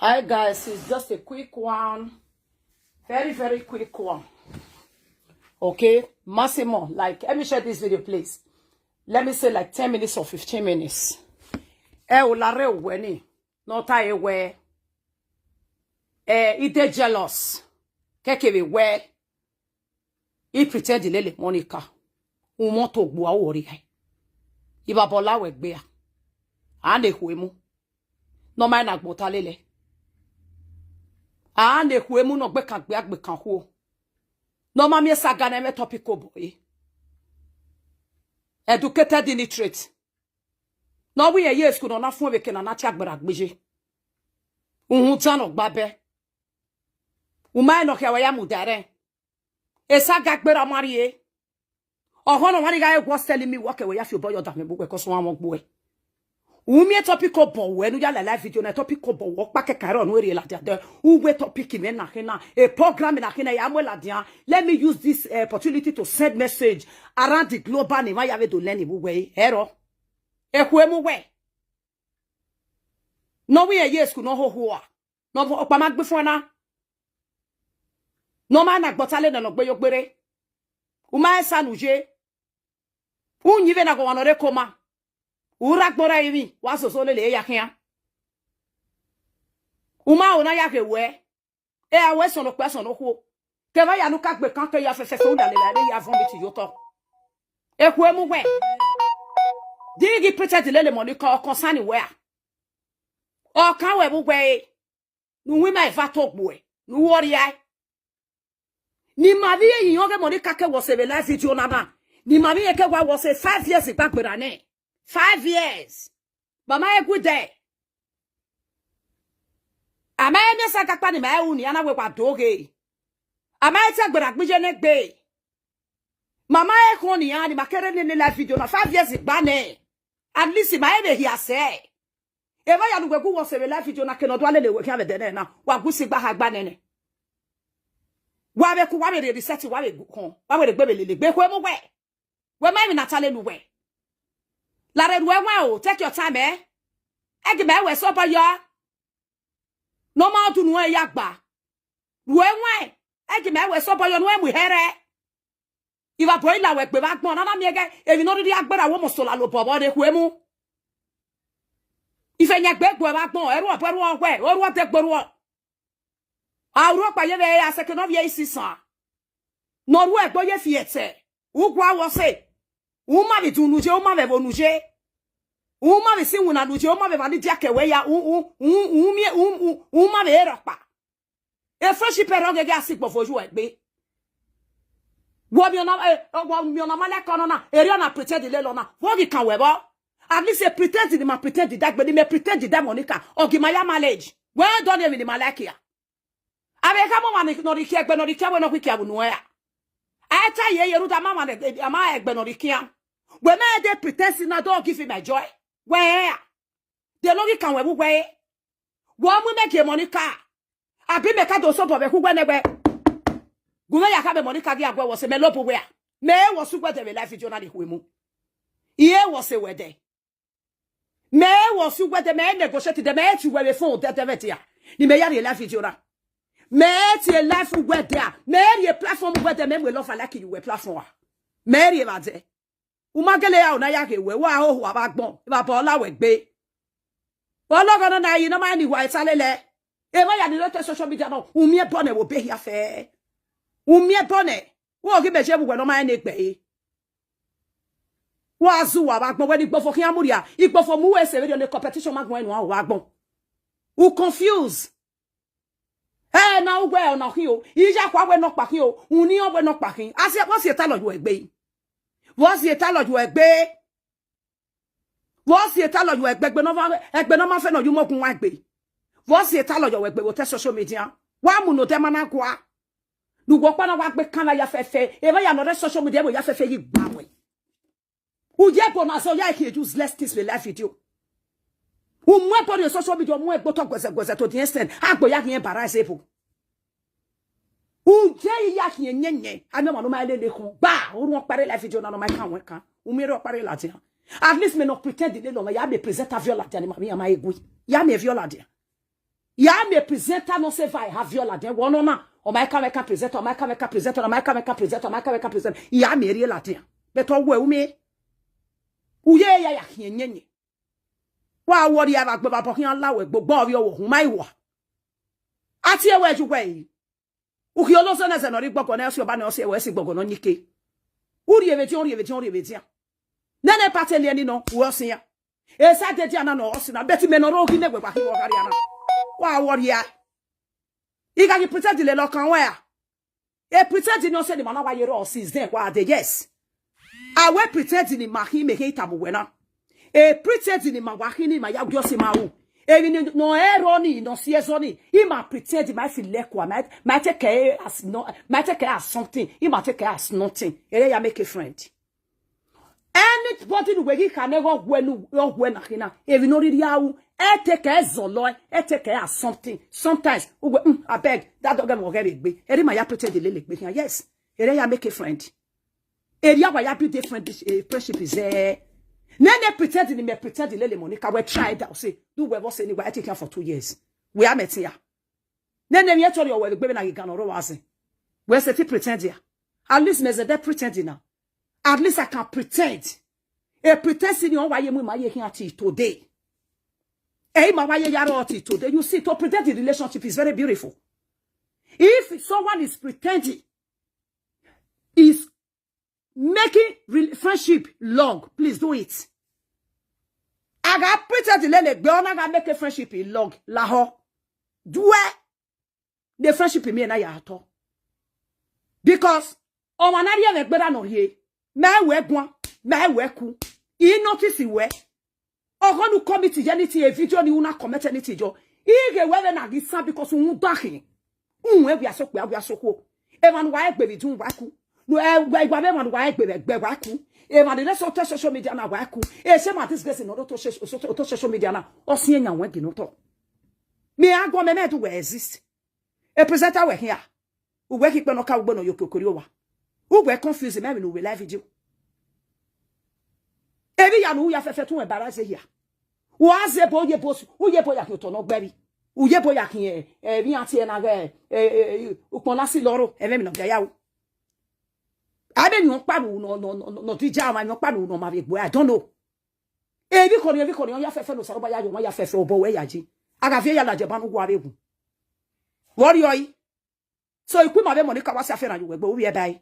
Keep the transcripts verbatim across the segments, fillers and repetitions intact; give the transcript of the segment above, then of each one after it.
Hi guys, it's just a quick one. Very, very quick one. Okay, Massimo, like, let me share this video, please. Let me say like ten minutes or fifteen minutes. Eh, o lare o we ni. Not I we. Eh, he dey jealous. Kekebe we. He pretend lele Monica. Umo to gbu awori. Iba bola we gbe a. A na-ekwu emu. No ma na gbota lele. A na-ekwu emu no gbe kan gbe agbe kan hu. No ma mi saga na me topic o boy. Educated illiterate. No we ye school no na fun we ke na na ti agbara gbije. Uhun tan no gba be. Uma no ke we ya mudare. Esa gagbera marie. Oho no mari ga e was telling me what we ya fi oboyo da me bu we ko so won gbo e. Umi e topic o bo we nu ya la live video na topic o bo wo pa ke karo nu eri la dia de. Uwe topic me na hina. A program na hina ya mo la dia. Let me use this uh, opportunity to send message around the global ni ma ya we do learn ibu we. Ero. E ku emu we. No we e yes ku no ho ho a. No okpa ma gbe fun na. No ma na gbota le no gbe yo gbere. Uma esa nu je. Unyi ve na go wanore koma. Ura gbora imi wa so so lele ya kian. Uma ona ya ke we. E a we so no pe so no ho. Ke va ya nu ka gbe kan ke ya fe fe fe u da le la le ya vomit yo to. E ku emu we. Digi pretend lele Monica o concern we a. O kan we bu we. Nu wi ma eva to gbo e. Nu worry ai. Ni ma vi ye yo ge Monica ke wo se ve live video na na. Ni ma vi ye ke wa wo se five years igbagbera ne. Five years. Mama e good there. Ama e mi sa gapa ni ma e u ni ana we kwa doge. Ama e te gbera gbije ne gbe. Mama e ko ni ani ma kere ni ni live video na five years igba ne. At least ma e be here say. Eva ya lugbe gu wo se ve live video na ke no do ale le we kia ve de ne na. Wa gu si gba ha gba ne ne. Wa ve ku wa ve re reset wa ve gu kon. Wa ve re gbe ve le le gbe ku emu we. We ma mi na tale lu we. La re lu we wa o, take your time eh. E gi me we so pa yo. No ma du nu e ya gba. Lu we wa. E gi me we so pa yo nu e mu here. Iva boy la we gbe va gbon na na mi ege. Evi no ri agbera wo mo so la lo bobo de ku emu. Ife nya gbe gbe va gbon, eru obo eru owe, oru ode gboru o. Auro pa ye ve ya se ke no vie isi san. No ru egbo ye fiete. Ugwa wo se. Uma vi du nuje, uma ve vo nuje. Uma vi si wuna nuje, uma ve va ni dia ke we ya u u u u mi u u uma ve ero pa. E friendship ero gege asigbo foju egbe. Wo mi ona e wo mi ona male kono na. Eri ona pretend le lo na. Wo gi kan we bo. At least e pretend ni ma pretend that gbe ni me pretend that Monica. Ogi ma ya mileage. We don even ni ma like ya. Abe ka mo ma ni no ri ki egbe no ri ki we no quick ya bu nu ya. E ta ye ye ru da ma ma de ama egbe no ri ki ya. We me dey pretend na don give me joy. We ya. De no gi kan we bu we. Wo mu me ke Monica. Abi me ka do so bo be ku gbe ne gbe. Gu me ya ka be Monica gi agwe wo se me lo bu we a. Me wo su gbe de we live video na di ku emu. Iye wo se we de. Me wo su gbe de me negotiate de me ti we we phone de de ve ti a. Ni me ya ri live video na. Me ti live we de a. Me ri platform we de me we love like you we platform a. Me ri ba de. Umagele ya una ya ke we wa ho wa ba gbon. Ba bo la we gbe. Ologo no na yi no ma ni wa isalele. E ba ya ni lo te social media no. Umi e bone wo be ya fe. Umi e bone. Wo gi be je bu we no ma ni gbe. Wa zu wa ba gbon we ni gbofo ki amuria. Igbofo mu we se we ni competition ma gbon enu wa gbon. U confuse. Eh, na ugwe na hin o. Ija kwa we no pa hin o. Uni o we no pa hin. Asi, what's your talo you egbe? What's your talo you egbe? What's your talo you egbe? Egbe no ma, egbe no ma fe no you mo gun wa egbe. What's your talo you egbe? Wo te social media. Wa mu no de mana kwa. Nu wo pa na wa gbe kan ya fefe. E ba ya no re social media we ya fefe yi gba we. Uye bo na so ya ke useless things we life video. Umwe bo re social media, umwe bo to gweze gweze to the extent. Agbo ya ke embarrass ebo. Uye ya ke nyenye. Ame ma no ma le le kon. Ba, o ru pare life video na no ma kan we kan. Umi ro pare la ti. At least me no pretend le lo ya me present a viola dia ni ma mi ama egui. Ya me viola dia. Ya me presenter no se vai ha viola dia. Wo no na. O ma ka me ka presenter, o ma ka me ka presenter, o ma ka me ka presenter, o ma ka me ka presenter. Ya me ri la dia. Be to we umi. Uye ya ya ke nyenye. Wa wori ya ba gbe ba bo hin la we gbogbo ovi owo hun ma iwa. Ati ewe ju we yi. Uki olo se na se no ri gbogbo na si oba na si ewe si gbogbo no nyike. Uri eve ti, uri eve ti, uri eve ti. Nene pate le ni no, wo si ya. E sa de dia na no o si na, beti me no ro ki ne gbe ba ki wo gari ana. Wa wori ya. Iga ki pretend le lo kan we ya. E pretend ni o se ni mana wa yero since then kwa de, yes. Awe pretend ni ma hi me he tamu we na. E pretend ni ma wa hi ni ma ya gyo si ma u. E ni no ero ni no si ezo ni. I ma pretend ma fi le kwa ma ma take care as no ma take care as something. I ma take care as nothing. Ere ya make a friend. Anybody nu we gi ka ne go gwe nu go gwe na hina. If you no really how e take care zolo e take care as something. Sometimes ugwe mm, abeg that dog mo get gbe. Eri ma ya pretend le le gbe. Yes. Ere ya make a friend. Eri ya wa ya build a friend, eh, friendship is there. Nene pretend ni me pretend le le Monica we try that say do we ever say ni wa take am for two years. We are met here. Nene mi etori owe gbe na gigano ro wa se. We se ti pretend ya. At least me ze de pretend now. At least I can pretend. E pretend si ni on wa ye mu ma ye hin ati today. E ma wa ye yaro ati today. You see, to pretend the relationship is very beautiful. If someone is pretending, is making re- friendship long, please do it. Aga pretend le le gbe ona ga make a friendship long. Laho. Do it. The friendship me na ya ato. Because o ma na ri e gbera no ye. Me we gwan, me we ku. I notice we. Ogo nu comment je ni ti a video ni una comment ni ti jo. I ge we we na gi sa because un da hin. Un we we aso pe we aso ko. E ma nu wa e gbe video wa ku. No e we gwa be ma nu wa e gbe be gbe wa ku. E ma de so to social media na wa ku. E se ma this guys no to so- so- to social media na. O si enya we gi no to. Me ago me me do we exist. E presenter we here. Uwe ki pe no ka ugbo no yo kokori owa. Uwe confuse me mi no we live video. Ebi ya no ya fefe tun embarrass here. Wa ze bo ye bo su, uye bo ya ki to no gbe bi. Uye bo ya ki e, e bi ati e na ge, e, e, e, upon na si loro, e me mi no ge ya o. Abe ni on pa no no no no no ti ja ma ni on pa no no ma be gbo. I don't know. Ebi ko ni ebi ko ni on ya fefe no saro ba ya yo ma ya fefe obo we ya ji. Aga fe ya la je ba no gwa be gu. Worry oi. So ikwi ma be Monica wa se afera you we gbo we bai.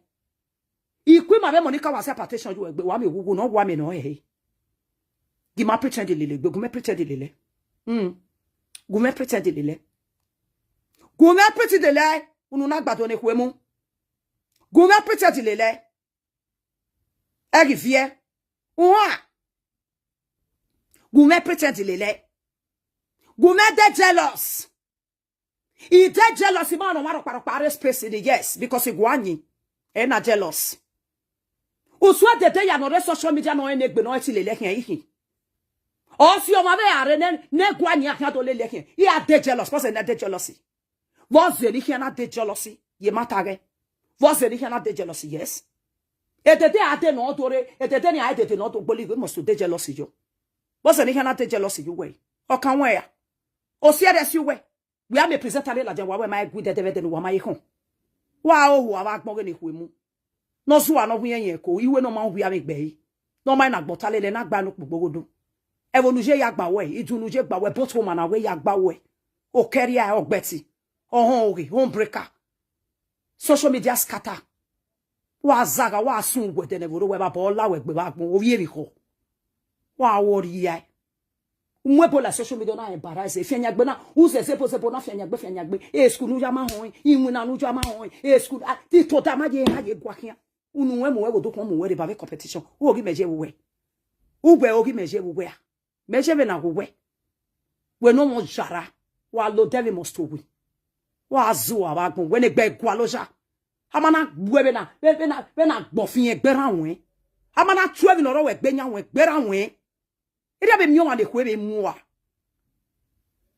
Ikwi ma be Monica wa se partition you we gbo wa mi gugu no wa mi no he. Gi ma pretend le le gbo gu me pretend le le. Mm. Gu me pretend le le. Gu me pretend le le. Unu na gbado ne kwemu. Gu me pretend le le. Egi vie. Uwa. Gu me pretend le le. Gu me de jealous. I de jealous ma no maro paro pare space in the yes because iguani. E na jealous. Uswa de de ya no re social media no ene gbe no eti le le hin ihin. O si o ma be are ne ne guani ahia do le le hin. I a de jealous, because na de jealousy. Voze ni hia na de jealousy. Ye matter ge. Voze ni hia na de jealousy, yes. E de de ade no do re, e de de ni a de de no do gboli we must de jealousy yo. Voze ni hia na de jealousy you way. O kan we ya. O si ere si we. We are me presenter le la je wa we ma egu de de de wa ma ye kon. Wa o wa wa gbon ge ni ku emu. No zu ano hu yen ko iwe no ma hu ya me gbe yi. No ma na gbo ta le le na gba no gbogbo do. E wo nu je ya gba we, idu nu je gba we, but wo ma na we ya gba we. O keria o gbeti. O hon oge, hon breaker. Social media scatter. Wa zaga wa sun we de ne voro we ba bo la we gbe ba gbon o ye ri ho. Wa wo ri ya. Umwe bola social media na embarrass. Fianyagbe na. Uze zebo zebo na fianyagbe fianyagbe. E school nu ya ma hon. Imwe na nu ya ma hon. E school. Ah, ti to da ma ye ma ye gwa kia. Unu we mu we go do kon mu we de ba ve competition. Uogi meje we. Ugwe ogi meje we. Meje ve na we. We no mo jara. Wa lo devi must we. Wa zu abagbon. We ne gbe gwa lo ja. Amana we be na. Be na. Be na gbo fi egbe ra wen. Amana twelve no ro we gbe nya we gbe ra wen. Ere be mi o ma de kwe be mu wa.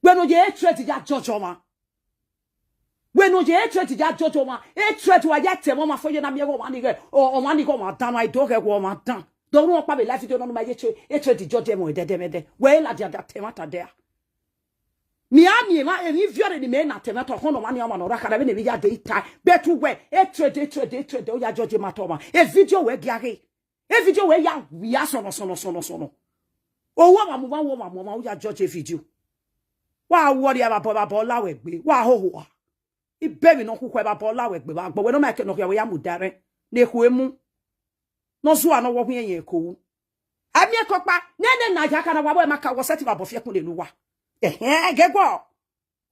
We no je hatred ya jojo ma. We no je hatred ya jojo ma. Hatred wa ya te mo ma fo ye na mi e go ma ni ge. O o ma ni go ma dan ma do ge go ma dan. Do ru opa be life do no ma ye che hatred jojo mo de de me de. We la dia da te ma ta de. Mi a mi ma e mi viore ni me na te ma to kono ma ni o ma no ra ka da be ne bi ya de ita. Be tu we hatred hatred hatred o ya jojo ma to ma. E video we gi age. E video we ya wi a sono sono sono sono. O wo ma mo ma wo ma mo ma o ya judge video. Wa worry aba bo ba bo la we gbe. Wa ho ho. I baby no ku kwe ba bo la we gbe ba gbo we no ma ke no ya we ya mu dare. Ne ku emu. No zu ano wo hu yen ko wu. Ami e ko pa. Ne ne na ja kana wa we ma ka wo seti ba bo fie kun le lu wa. Eh eh ge gbo.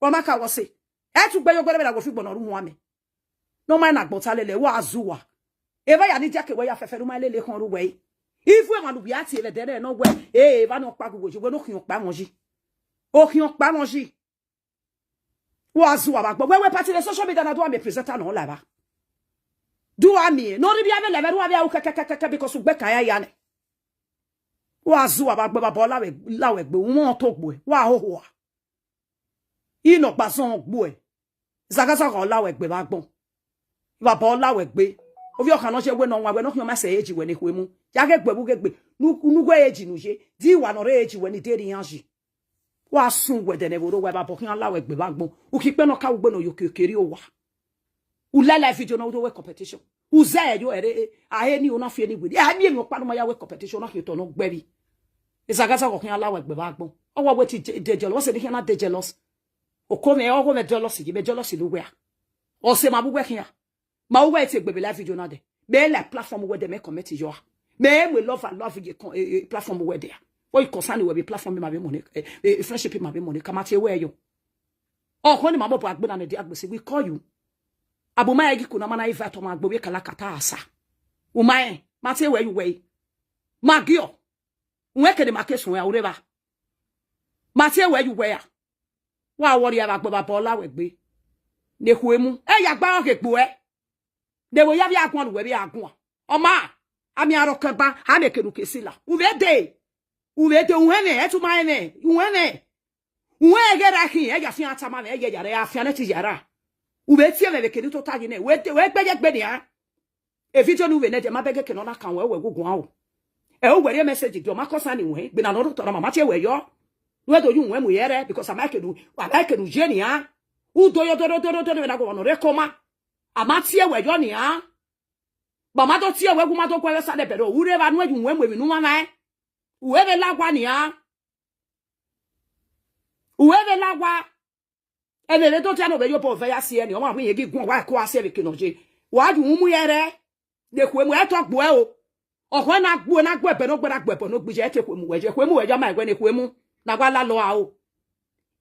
Wo ma ka wo se. E tu gbe yo gbe be la wo fi gbo no ru hu ame. No ma na gbota lele wa azuwa. Eva ya ni jake we ya fefe ru ma lele kan ru we. Ifu e ma lu bi ati ele dere no we. Eh, eva no pa gugu we no kion pa won ji. O kion pa won ji. Wa azuwa ba gbo. We we party le social media na do am presenter no la ba. Do am e. No ri bi ave le be ru ave u ke ke ke ke because ugbe kan ya ya ne. Wa azuwa ba gbo ba bo la we la we gbe won to gbo e. Wa ho ho. Ino gba son gbo e. Zagaza ko la we gbe ba gbon. Baba ola we gbe. Ovi okan no je we no wa we no kion ma se eji we ni ku emu. Ya ge gbe bu ge gbe. Nu nu gwe eji nu je. Di wa no re eji we ni deri anji. Wa sun we de ne bo ro we ba bo kion la we gbe ba gbon. U ki pe no ka u gbe no yo ke keri o wa. U la life video no do we competition. U ze e yo ere e. A he ni o na fi ni we. A mi e mi o pa no ma ya we competition na ki to no gbe bi. Zagaza ko kion la we gbe ba gbon. O wa we ti de jealous. Se ni kion na de jealous. Oko me ogo me jealous yi me jealous lu we a. O se ma bu we kion. Ma we ti gbe be live video na de. Me like platform we de me comment yo. Me we love and love ye kon eh, eh, platform we de. O yi concern we be platform ma be money. Eh, eh, friendship ma be money. Kama ti we yo. O ko ni ma mo bo agbe na ne di agbe se we call you. Abu ma egi kuna mana iva to ma agbe we kala kata asa. U ma e, ma ti we you we. Ma gio. Nwe ke de ma ke sun we a ureba. Ma ti we you we a. Wa worry aba gbe baba ola we gbe. Ne ku emu. E ya gba o ke gbo e. De wo ya bi agun lu we bi agun. O ma. Ami aro kan ba, ha me ke nu ke sila. U ve de. U ve de u he me, e tu ma he me. U he me. U he ge ra ki, e ya fi ata ma me, e ye ya re, a fi ane ti ya ra. U ve ti e me be ke ni to ta gi ne. We de, we gbe ye gbe ni a. E video nu we ne de ma be ge ke no na kan we we gugun a o. E o we re message gi o ma ko sa ni we, gbe na no to na ma ma ti e we yo. We do yu we mu ye re, because a ma ke nu, a ma ke nu je ni a. U do yo do do do do do we na go no re ko ma. A ma ti e we yo ni a. Ba ma do ti e we gu ma do gwe we sa de be do. U re ba nu e ju we mu e mi nu ma na e. U e be la gwa ni a. U e be la gwa. E be be do ti a no be yo bo ve ya si e ni. O ma wi ye gi gun wa ko a si e be ke no je. Wa ju mu ye re. De ku e mu e to gbo e o. O ko na gbo e na gbo e be no gbo e na gbo e bo no gbi je te ku e mu we je. Ku e mu we je ma e we ne ku e mu. Na gwa la lo a o.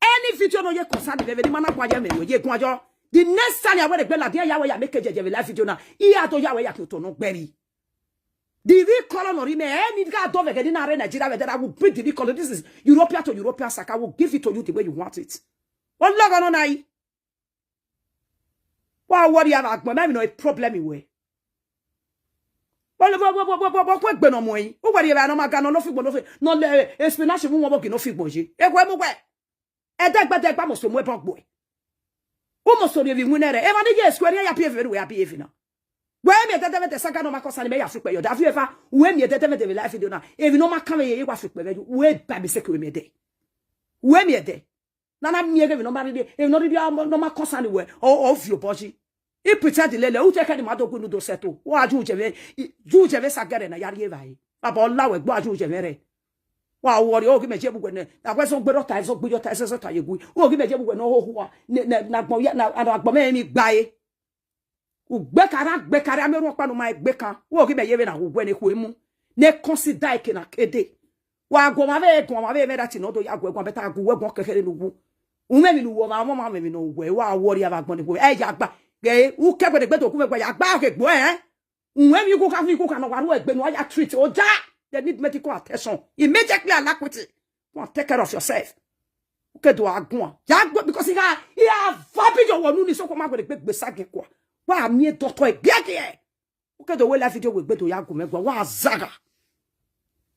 Any video no ye concern the ni mana kwa ye me we ye kun ajo. The next time ya we gbe la dia ya we ya make jeje we live video na. I a to ya we ya ki to no gberi. The real color no remain. Any ga do vegedi na re Nigeria we that I will bring the real color. This is European to European saka. I will give it to you the way you want it. One log on I. Wa worry aba gbon me no problem we. Wo wo wo wo wo wo kwe gbe no mo yin. U worry aba no ma ga no lo fi gbon no fi. No le espinashi mu wo bo ki no fi gbon je. E kwe mu kwe. E de gbe de gba mo so mu e bo gbo e. U mo so re vi mu ne re. E ma ni ye square ya pie ve we a pie vi na. We mi e de de me de saga no ma ko sani me ya fi pe yo. Da fi e fa. We mi e de de me de life do na. E vi no ma kan me ye wa fi pe ve. We ba mi se ke we mi e de. We mi e de. Nana mi ege no mari de. E no ri no ma concern we. O o fi oboji. I pretend lele u te ke ni ma do gunu do seto. Wa ju je ve. Ju je ve sagere na yari e vai. Baba ola we gbo ju je ve re. Wa worry o gi me je bu gwe ne. Na gwe so gbe ro ta so gbe yo ta so so ta ye gu. O gi me je bu gwe no ho ho wa. Ne ne na gbo ya na na gbo me mi gba e. U gbe kara gbe kara me ro pa no ma gbe kan. Wo ki be ye be na wo gwe ne ku emu. Ne consider ke na kede. Wa go ma ve go ma ve me that no do ya go go better go we go kekere no go. Ume mi no wo ma mo ma me mi no we wa worry about gbon ni go. E ya gba. Ge u ke gbe gbe to ku me gba ya gba ke gbo eh. Ume mi ku ka fi ku ka no wa ru egbe no ya treat o ja. They need medical attention. Immediately alakwiti. Go and take care of yourself. Okay, do agun. Ya gbo because he ha he ha vabi yo wonu ni so ko ma gbe gbe sage kwa. Wa mi e doctor e gege. Okay, the way life video we gbe to ya gun me gwa wa zaga.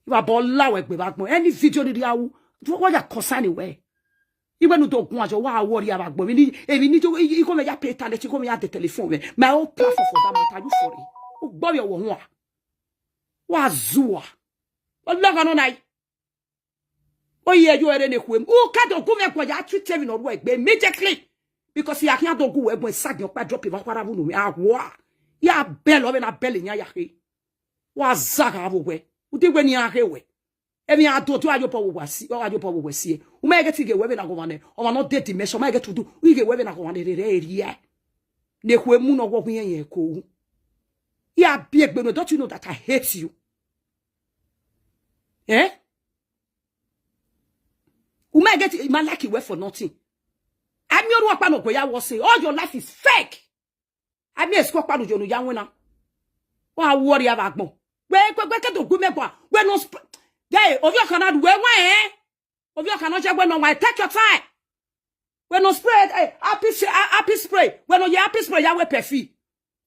Iwa bo la we gbe ba gbon. Any video ni dia wu. Do what ya concern we. Iwe nu do gun ajo wa worry about gbon. Mi ni emi ni jo i ko me ya pay talent ko me ya the telephone we. My own platform for that matter you for it. U gbo yo wo hun a. Wa zuwa. Ologo no nai. Oye yo ere ne kwem. U ka do gu me gwa ya treat me no ru egbe immediately. Because ya kian do gu we gbo sagi opa drop iwa kwara vunu mi awa. Ya belo be na bele nya ya he. Wa zaga vo we. U di we ni a he we. Emi a do to ayo po wa si, o ayo po we si. U me get ge we be na go wane. O ma no de dimension, ma get to do. U ge we be na go wane re re ri e. Ne kwem no go gun yen ko. Ya bi egbe no, don't you know that I hate you? Eh? U me get ma like we for nothing. I mean, what pa no go ya wo say all your life is fake. I mean, squat pa no jonu ya wena. Wa worry about gbon. We we we ke do gu me gwa. We no sp-, yeah, of your canal we wa eh. Of your canal je we no wa take your time. We no spray eh, happy spray, happy spray. We no ye happy spray ya we perfume.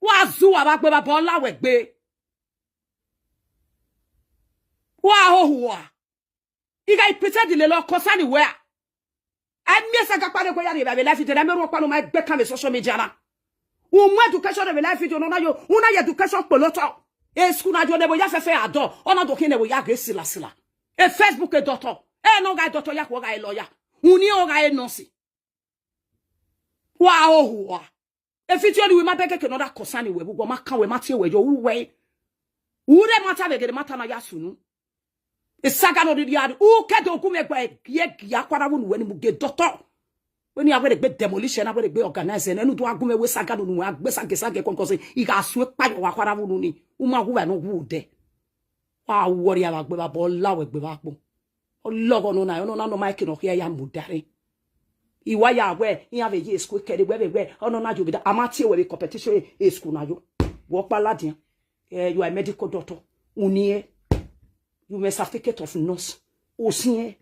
Wa zu wa ba gbe ba bo la we gbe. Wa ho ho wa. Iga I pretend le lo concern where. I me sa ga pare ko ya ni ba be life video na me ro pa no ma gbe kan be social media na. U mu education be life video no na yo, u na ye education poloto. E school na jo ne bo ya fe fe ado, ona do kin ne bo ya ge sila sila. E Facebook e doctor. E no ga doctor ya ko ga e lawyer. U ni o ga e nurse. Wa ho ho wa. E video ni we ma beke ke no da concern we bu go ma kan we ma tie we yo u we. U re ma ta be ge ma ta na ya sunu. E saga no di ya u ke do ku me gbe ye ya kwara vunu we ni mu ge doctor. We ni a we de gbe demolition na we de gbe organize na nu do agu me we saga no nu we agbe sage sage kon kon se i ga su e pa yo wa kwara vunu ni. U ma gu we no gu de. Wa worry about gbe ba bo la we gbe ba po. Ologo no na, no na no ma ke no ya mu dare. Iwa ya we, ya ve ye school kede we we we. Ono na jo bi da amati we be competition e school na yo. Wo pa ladian. Eh, you are a medical doctor. Unie. You may certificate of nurse. Osie.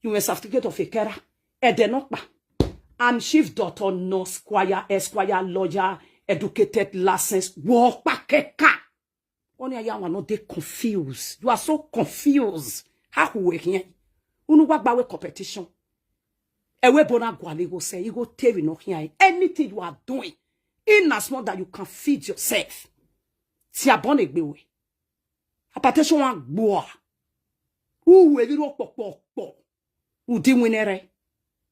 You may certificate of a carer. Ede no pa. I'm chief doctor, nurse, choir, esquire, lawyer, educated, license. Wo pa keka. Oni aya wa no dey confused. You are so confused. How we here? Unu wa gba we competition. Ewe bona gwale go say, you go tell we no here. Anything you are doing, in as much that you can feed yourself. Ti abon egbe we. Hypertension wa gbo. U we bi ro popopo. U di winere.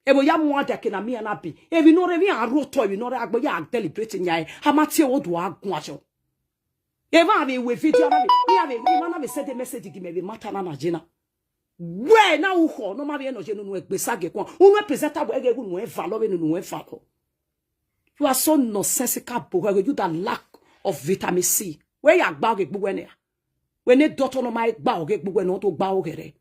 Ebo ya mu ade ke na mi ana bi. Ebi no re mi a ro to ebi no re agbo ya deliberate nya e. Amati e wo do agun ajo. Eva ave we video na mi. Mi ave mi mana me send a message gi me be matter na na jina. We na u ho no ma be no je no nu egbe sage kon. U no presenter we ge gu nu e valo be nu e valo. You are so nonsensical, boy. You that lack of vitamin C. Where you gba oge gbogbo ne? When the doctor no ma gba oge gbogbo ne to gba oge re.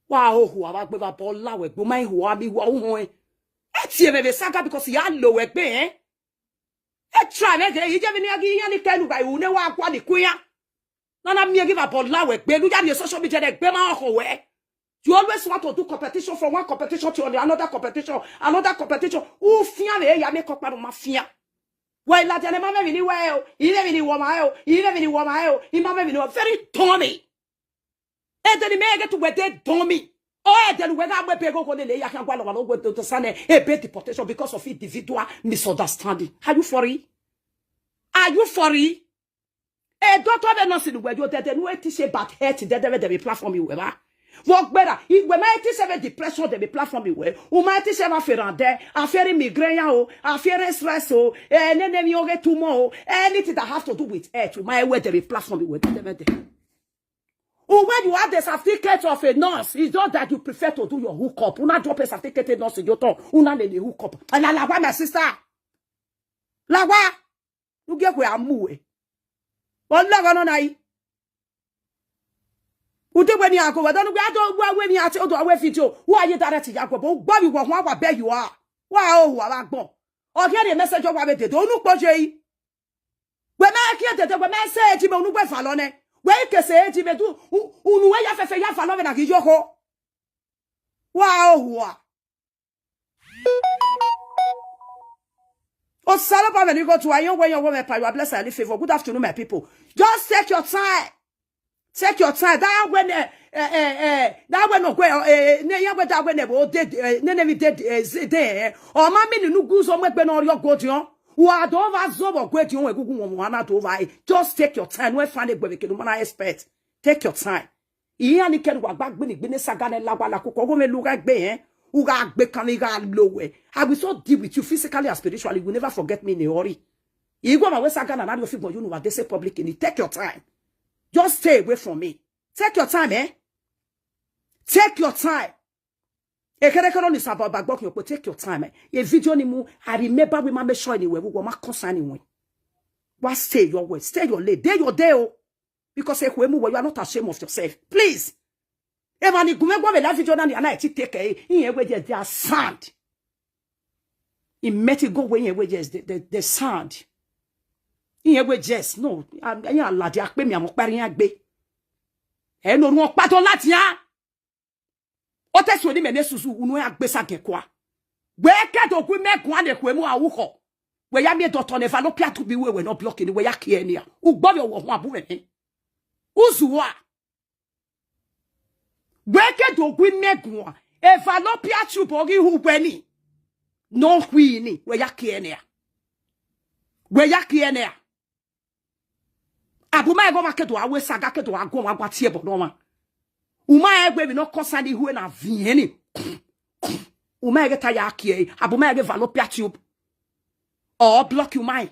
Wa ho ho wa gbe ba bo la we gbo ma ho ami wa ho e. E ti e be saga because ya lo we gbe eh. E try me ge ije mi ni agi yan ni kenu ga u ne wa kwa ni kuya. Na na mi e give up on la we gbe lu ya ni social media de gbe ma ho we. You always want to do competition from one competition to another competition, another competition. U fia me ya me ko pa ma fia. Why la jane ma me ni we o, ire mi ni wo ma e o, ire mi ni wo ma e o, i ma me ni wo very dummy. E de ni me get to we de dummy. O e de ni we ga me be go ko le le ya kan gwa lo lo we to sane e be deportation because of individual misunderstanding. Are you for it? Are you for it? E doctor be no si we yo de de no e ti se bad health de de de be platform we ba. Wo gbera, igbe ma e ti se be depression de be platform we. U ma e ti se ma ferande, a feri migraine o, a feri stress o, e ne ne mi oge tumor o, anything that have to do with health, u ma e we de be platform we de de de. When you have the certificate of a nurse, it's just that you prefer to do your hookup. Una drop a certificate a nurse in your tongue. Una lele hookup. And I like my sister. Lawa. You get where I'm moving. But look on I. Ude we ni ago, we don't we don't we we ni ati odo we video. Who are you direct ya go? But we wa wa be you are. Wa o wa wa gbon. O here the message wa we dey do. Unu po je yi. We ma ki dey dey we ma say ji me unu we fa lo ne. We ke say ji me du unu we ya fe fe ya fa lo we na ki yo ko. Wa o wa. Oh, Salaba, when you go to Ayon, when you woman, you are blessed and favor. Good afternoon, my people. Just take your time. Take your time. That when, eh, eh, eh, eh, that when, no, eh, eh, ne, yeah, when that when, eh, oh, they, eh, ne, ne, we did, eh, say, they, eh, oh, mommy, you know, goose, oh, my, when all your good, you know, who are the over, so, but great, you know, we go, go, one, one, over, eh. Just take your time. We find it, we can, man, I expect. Take your time. Ihe ni kenu wa gbagbe ni gbene saga ne lagwa la kuko go me luga gbe, eh. Uga gbe kan mi ga lowe. I will so deal with you physically and spiritually. You will never forget me in a hurry. Igwa ma we saga na na you fit go you know what they say public in it. Take your time. Just stay away from me. Take your time, eh? Take your time. Ekerekero ni sabo bagbok yo, take your time, eh? A video ni mu, I remember we ma make sure anyway, we go ma concern anyway. Wa stay your way, stay your lane, dey your day, oh. Because Ekwueme, you are not ashamed of yourself. Please. Emani gume gwa me la video na ni ana eti take, eh, in a way they are sand. He met it go way in a way, yes, the, the, the sand. In a way, yes, no. I'm, I'm, I'm, I'm, I'm, I'm, I'm, I'm, I'm, I'm, ẹ no run ọpá tó láti á. Ó tẹ̀sùn ní mẹ́lẹ́ ṣùṣù inú ẹ̀ àgbẹ̀sà gẹ̀kọ́à. Wẹ́ẹ́ kẹ́dọ̀ ògùn mẹ́gùn á lè kó emu àwùkọ̀. Wẹ́ẹ́ yá mi dọ̀tọ̀ ní fallopian tube wẹ́ẹ́ wẹ́ẹ́ náà block ni wẹ́ẹ́ yá kí ẹ ní à. Ugbọ́ mi ọ̀wọ̀ hun àbúrò mi. Uzuwa. Wẹ́ẹ́ kẹ́dọ̀ ògùn mẹ́gùn á. Ẹ fallopian tube orí hu wẹ́ẹ́ ni. No hui ni wẹ́ẹ́ yá kí ẹ ní à. Wẹ́ẹ́ yá kí ẹ ní à. Abuma ego ma kedo awe saga kedo ago ma gwa tie bo no ma. Uma egbe mi no kosa ni hue na vieni. Uma ege ta ya kie. Abuma ege fallopian tube. Or block you mind.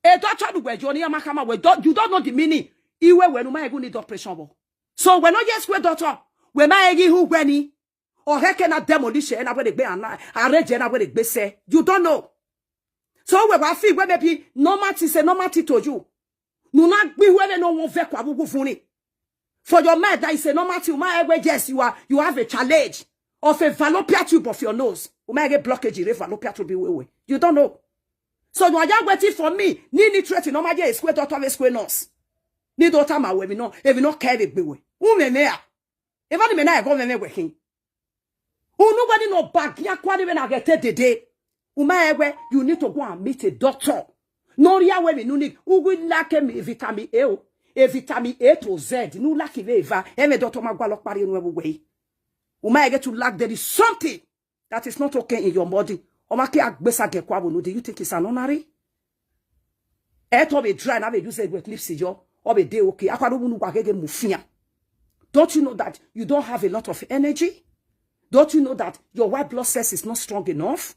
E doctor du gwe joni ya makama we do, you don't know the meaning. Iwe we no ma egu need operation bo. So we no yes we doctor. We ma egi hu gwe ni. Or he can demolish and I would be an arrange and I would be say. You don't know. So we wa feel where maybe normal thing say normal thing to you. No na be where no one vek wa wugu funi. For your mind, that is a normal thing. My way, yes, you are, you have a challenge of a fallopian tube of your nose. You might get blockage in fallopian tube. You don't know. So you are just waiting for me. Ni nitrate in normal, yeah, square daughter of a square nose. Ni daughter my way, no, if you not care, it be way. Who may may I? If I may I go, may way him. Unu wani no bag ya kwani when I get it today. Uma ewe, you need to go and meet a doctor. No ria we mi nuni, ugu lake mi vitamin A o. A vitamin A to Z, nu laki veva. Eme doctor ma gwa lok pari enu ewu we. Uma ege to lack there is something that is not okay in your body. Oma ke agbesa ge kwa bunu, do you think it's an honorary? Eto be dry na be use egwe clips yo. Or be dey okay. Akwa bunu gwa gege mufia. Don't you know that you don't have a lot of energy? Don't you know that your white blood cells is not strong enough?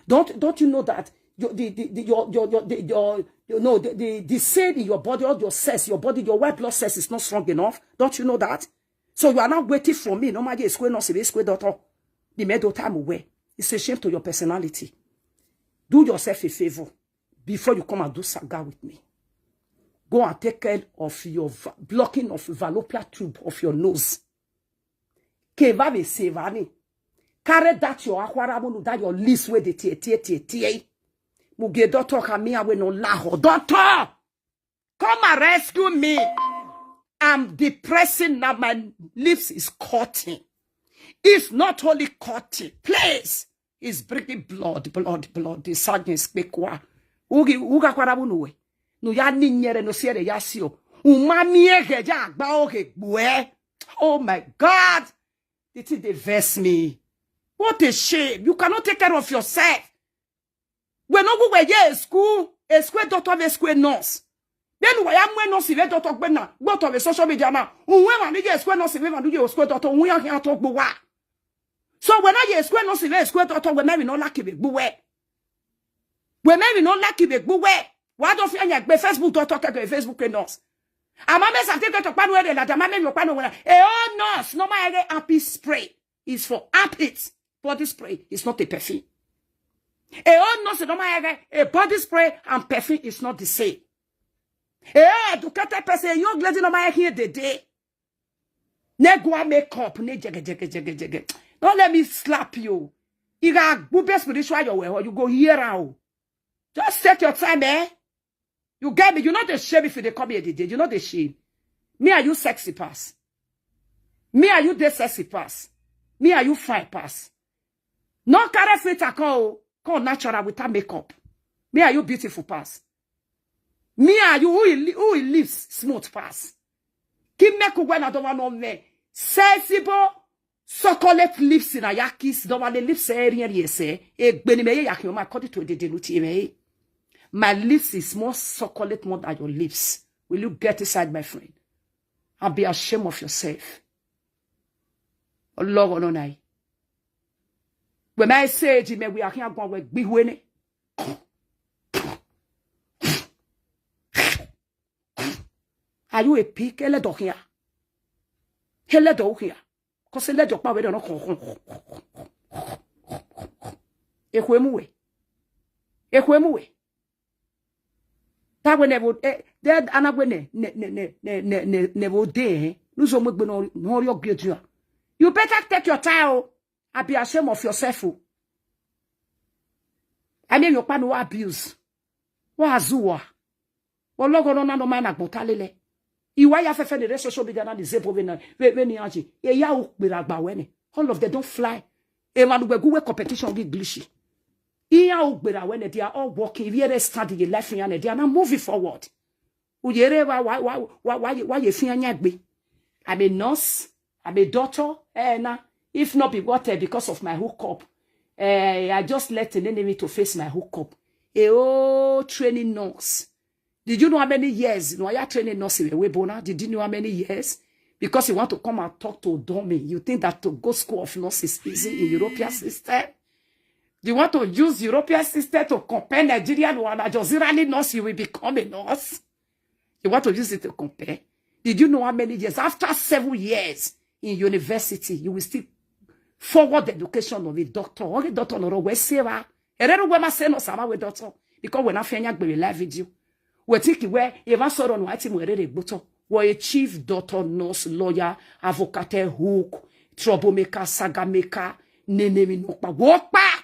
Don't don't you know that your the, the, the your your your the, your you know the, the the cell in your body or your cells, your body, your white blood cells is not strong enough? Don't you know that? So you are not waiting for me. No matter square not square daughter. The middle time away. It's a shame to your personality. Do yourself a favor before you come and do saga with me. Go and take care of your va- blocking of fallopian tube of your nose. Keva be sevani. Carry that your akwaramunu, that your list where they tear, tear, tear, tear. Muge doctor come here, we no laho. Doctor! Come and rescue me. I'm depressing now. My lips is cutting. It's not only cutting. Please. It's bringing blood, blood, blood. The sadness, quick wa. Ugi, uga kwarabu nuwe. No ya ni nyere no siere ya sio. Umami ege ja agba oge gbue. Oh my God. The thing dey vex me. What a shame. You cannot take care of yourself. We no go we ye school, a school doctor, a school nurse. Then we am we no see we doctor gbe na, go to the social media na. Unwe ma ni ye school nurse, we ma do ye school doctor, unwe ya to gbo wa. So we na ye school nurse, we school doctor, we maybe no lucky be gbo we. We maybe no lucky be gbo we. Why don't you anya gbe Facebook doctor ke gbe Facebook nurse? Ama me sa te to panu e de la da ma me yo panu we. E o nurse, no ma e happy spray. Is for armpits. Body spray is not a perfume. A own nurse no ma e a body spray and perfume is not the same. A educated person, a young lady no ma e here the day. Ne go and make up, ne jege, jege, jege, jege. Don't let me slap you. You got good spiritual your way, or you go here out. Just take your time, eh? You get me? You know the shame if you dey come here the day. You know the shame. Me, are you sexy pass? Me, are you the sexy pass? Me, are you fine pass? No carry filter come, come natural without makeup. Me, are you beautiful pass? Me, are you who he, who he lives smooth pass? Keep make when I don't want no me. Sensible, chocolate lips in a yakis, don't want the lips eh, eh, eh, eh. Eh, beni me ye yakin, according to the day, eh. My lips is more chocolate more than your lips. Will you get inside, my friend? And be ashamed of yourself. Ọlọ́run náà náà. When I say, Jimmy, we are here going with big winning. Are you a pig? Ẹlẹ́dọ̀ here. Ẹlẹ́dọ̀ here. Because ẹlẹ́dọ̀ pa wẹ́dọ̀ náà kàn kàn. Ekwe muwe. Ekwe muwe. That way never, eh, that anagwe ne, ne, ne, ne, ne, ne, ne, never day, eh? Lose on no, no, your great you. You better take your time, oh. And be ashamed of yourself, oh. I mean, your pan no abuse. What has you? Ọlọ́run náà no man àgbọ̀n tá lélẹ̀. Ìwà ya fẹ́fẹ́ ni social media náà ní zebo ve na, ve, ve ni anji. E ya o pera gba we ni. All of them don't fly. E ma lugbe guwe competition gi glishi. Iya o gbera when they are all working. If you stand in your life, they are not moving forward. Uyere wa, wa, wa, wa, wa, wa, ye fi anya gbe. I'm a nurse. I'm a doctor. Eh, na. If not be what, eh, because of my hookup, eh, I just let the enemy to face my hookup. A oh, training nurse. Did you know how many years? No, I training nurse in Webona. Did you know how many years? Because you want to come and talk to Domi. You think that to go school of nurse is easy in European system? Do you want to use European system to compare Nigerian or Al Jazeera nurse? You will become a nurse. You want to use it to compare? Did you know how many years? After seven years in university, you will still forward the education of a doctor. Only doctor no we say wa. Erero we ma say no sama we doctor. Because we na fi anya gbe live video. We think we even sorrow no ati mo erere gboto. We a chief doctor, nurse, lawyer, advocate, hook, troublemaker, saga maker, nene mi no pa. Wo pa.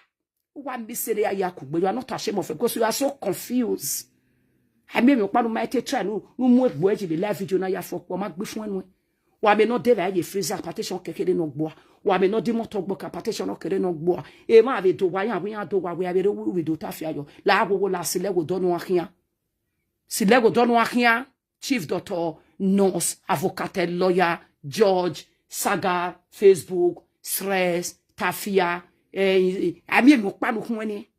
Wa mi sere ya ya kugbe. You are not ashamed of it because you are so confused. I mean, you pa no might try no, no mo egbo e ji be live video na ya fo po ma gbe fun enu. Wa me no de la ye freezer partition kekere no gbo. Wa me no di motor gbo ka partition no kere no gbo. E ma be do wa ya we ya do wa we a be we do ta fi ayo. La wo wo la sile wo do no ahian. Sile wo do no ahian. Chief doctor, nurse, advocate, lawyer, judge, saga, Facebook, stress, tafia, eh, ami emi okpa no kun ni.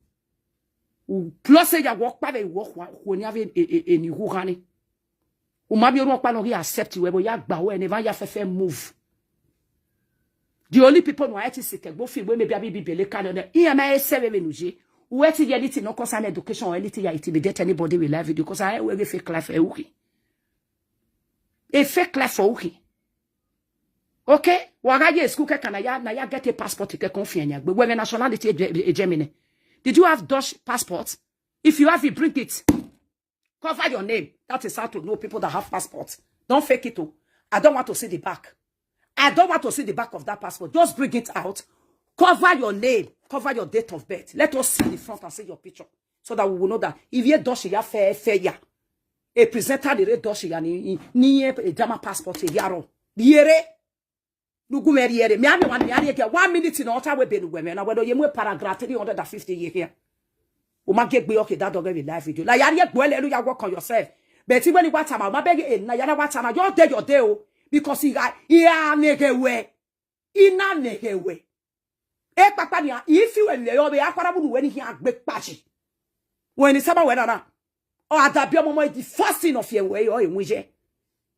U plus ya wo pa be wo kwa ko ni ave e, e, e ni hu gani. U ma bi orun okpa no ri accept we bo ya gba we never ya fefe move. The only people no eti se ke gbo fi we me bi abi bibele ka no. Iya ma ese we me nuje. U eti ye anything no concern education or anything ya intimidate anybody with live video because I we fake life e uki. A fake life for uki. Okay? Waga ye school ke kana ya na ya get a passport ke confirm ya. But when nationality e Germany. Did you have Dutch passport? If you have it, bring it. Cover your name. That is how to know people that have passports. Don't fake it. Oh. I don't want to see the back. I don't want to see the back of that passport. Just bring it out. Cover your name. Cover your date of birth. Let us see the front and see your picture. So that we will know that if you Dutch ya fair, fair ya. A presenter the red Dutch ya ni, ni a German passport ya ro. Yere. Nugu me yere. Me ame one, me are ke one minute in altar we benu we me. Na we do ye mu paragraph three hundred and fifty ye here. O ma get gbe okay that dog every live video. La yari egbo ele ya work on yourself. But when you want time, ma beg e na yara want time. Your day, your day o. Because he got he a nege we. He na nege we. E papa ni a if you and your be akwara bunu when he agbe paji. When he saba we na na. O adabi omo mo the first thing of your way or in wije.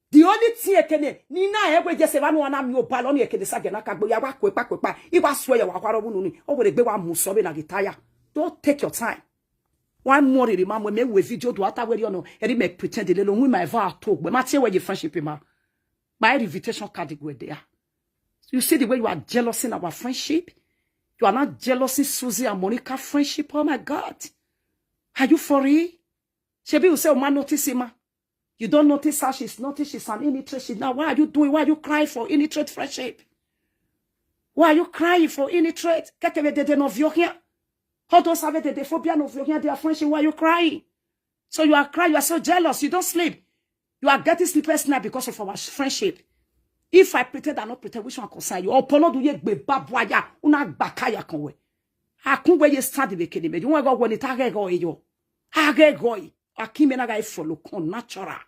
The only thing ekene ni na egwe je se vanu ana mi o baloni ekene sa gena kagbo ya wa kwepa kwepa. I wa swear ya wa kwaro bunu ni. O were gbe wa mu so be na gitaya. Don't take your time. One more riri ma mo me we video do ata we ono. Eri me pretend le lo wi my va to gbe ma tie we ye friendship ma. My invitation card go there. You see the way you are jealousing our friendship? You are not jealousing Susie and Monica friendship. Oh my God. Are you for real? Shebi you say, "Oh, man, notice him, ma." You don't notice how she's noticed she's an illiterate. She's now, why are you doing? Why are you crying for illiterate friendship? Why are you crying for illiterate? Kekebe dede no vio here. How those have dede phobia no vio here? Their friendship. Why are you crying? So you are crying. You are so jealous. You don't sleep. You are getting sleepless night because of our friendship. If I pretend, I not pretend, which one concern you? Opolo do ye gbe babwaya. Una bakaya konwe. Akun we ye study be kini me. You want go when it agego yo. Agego. Akime na ga follow con natural.